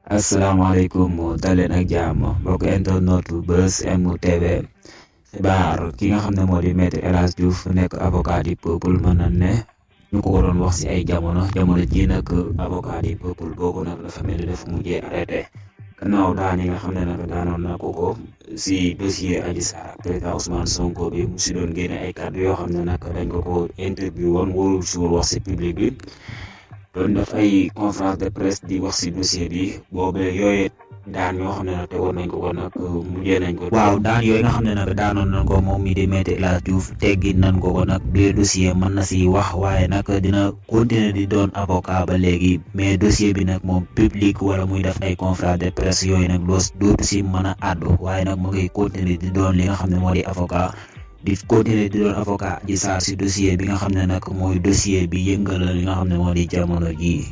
asalaamaaleykum daleen ak jàmm mbokk internet Buzz M TV xibaar ki nga xam ne moo di maître El Hadji Diouf nekk avocat du peuple mën na ne ñu ko waroon wax si ay jamono ji nag avocat du peuple boobu nag dafa mel ni dafa mujjee arrêté gannaaw daan yi nga xam ne nag daanoon na ko si dossier Adji Sarr ak président Ousmane Sonko bi mu si doon génne ay kàddu yoo xam ne nag dañ ko interview woon warul si wax si public bi. doon def ay conférence de presse di wax si dossier bi boobee yooyu daan yoo xam ne nag tegoon nañ ko nag mujjee nañ ko. waaw daan yooyu nga xam ne nag daanoon nañ ko moom mi di Maître El Hadji Diouf teggi nañ ko nag bi dossier mën na si wax waaye nag dina continuer di doon avocat ba léegi mais dossier bi nag moom public wala muy def ay conférence de presse yooyu nag dootu si mën a àddu waaye nag mu ngi continuer di doon li nga xam ne moo di avocat. di continuer di doon avocat Adji Sarr si dossier bi nga xam ne nag mooy dossier bi yëngalal li nga xam ne moo di jamono jii.